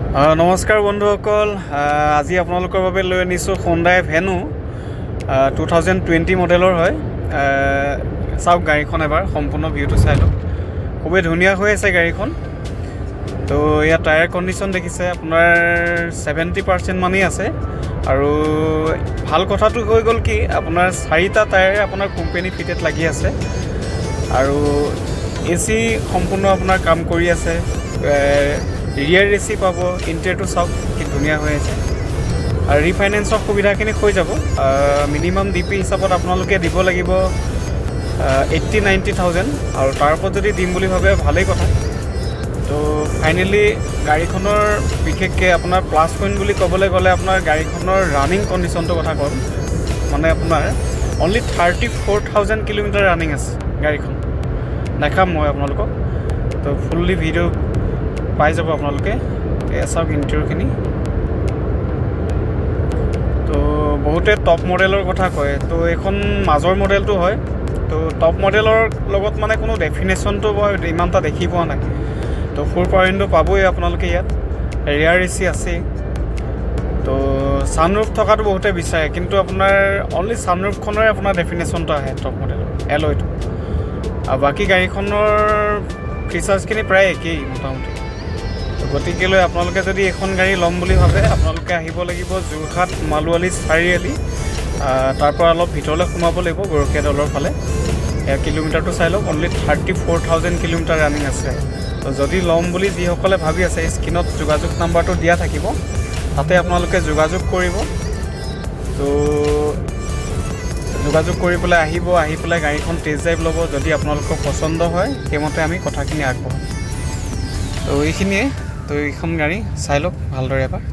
নমস্কাৰ বন্ধুসকল, আজি আপোনালোকৰ বাবে লৈ আনিছোঁ হুণ্ডাই ভেনু, 2020 মডেলৰ হয়। চাওক গাড়ীখন, এবাৰ সম্পূৰ্ণ ভিউটো চাই লওক। খুবেই ধুনীয়া হৈ আছে গাড়ীখন। তো ইয়াত টায়াৰ কণ্ডিশ্যন দেখিছে, আপোনাৰ 70% মানেই আছে। আৰু ভাল কথাটো হৈ গ'ল কি, আপোনাৰ চাৰিটা টায়াৰে আপোনাৰ কোম্পেনী ফিটেড লাগি আছে আৰু এ চি সম্পূৰ্ণ আপোনাৰ কাম কৰি আছে। ৰিয়াৰ এ চি পাব। ইণ্টেৰিয়ৰটো চাওক কি ধুনীয়া হৈ আছে। আৰু ৰিফাইনেন্সৰ সুবিধাখিনি হৈ যাব। মিনিমাম ডি পি হিচাপত আপোনালোকে দিব লাগিব 80-90 থাউজেণ্ড আৰু তাৰ ওপৰত যদি দিম বুলি ভাবে, ভালেই কথা। তো ফাইনেলি গাড়ীখনৰ বিশেষকৈ আপোনাৰ প্লাছ পইণ্ট বুলি ক'বলৈ গ'লে আপোনাৰ গাড়ীখনৰ ৰানিং কণ্ডিশ্যনটোৰ কথা ক'ম। মানে আপোনাৰ অনলি 34,000 কিলোমিটাৰ ৰানিং আছে গাড়ীখন। দেখাম মই আপোনালোকক, তো ফুল্লি ভিডিঅ' পাই যাব আপোনালোকে। এয়া চাওক ইণ্টেৰিয়ৰখিনি। তো বহুতে টপ মডেলৰ কথা কয়, তো এইখন মাজৰ মডেলটো হয়। তো টপ মডেলৰ লগত মানে কোনো ডেফিনেশ্যনটো মই ইমান এটা দেখি পোৱা নাই। তো ফ'ৰ পাৱাৰ উইণ্ডো পাবই আপোনালোকে ইয়াত, ৰিয়াৰ এ চি আছেই। তো ছানৰুফ থকাটো বহুতে বিচাৰে, কিন্তু আপোনাৰ অনলি ছানৰুফখনৰে আপোনাৰ ডেফিনেশ্যনটো আহে টপ মডেলৰ এলয়টো। আৰু বাকী গাড়ীখনৰ ফিচাৰ্ছখিনি প্ৰায় একেই মোটামুটি। তো গতিকেলৈ আপোনালোকে যদি এইখন গাড়ী ল'ম বুলি ভাবে, আপোনালোকে আহিব লাগিব যোৰহাট মালুৱালি চাৰিআলি, তাৰ পৰা অলপ ভিতৰলৈ সোমাব লাগিব গৰখীয়া দলৰ ফালে। এয়া কিলোমিটাৰটো চাই লওক, অনলি 34,000 কিলোমিটাৰ ৰানিং আছে। তো যদি ল'ম বুলি যিসকলে ভাবি আছে, স্ক্ৰীণত যোগাযোগ নাম্বাৰটো দিয়া থাকিব, তাতে আপোনালোকে যোগাযোগ কৰিব। তো যোগাযোগ কৰি পেলাই আহিব, আহি পেলাই গাড়ীখন টেষ্ট ড্ৰাইভ ল'ব। যদি আপোনালোকৰ পচন্দ হয়, সেইমতে আমি কথাখিনি আগবঢ়াম। তো এইখিনিয়ে। তো এইখন গাড়ী চাই লওক ভালদৰে এবাৰ।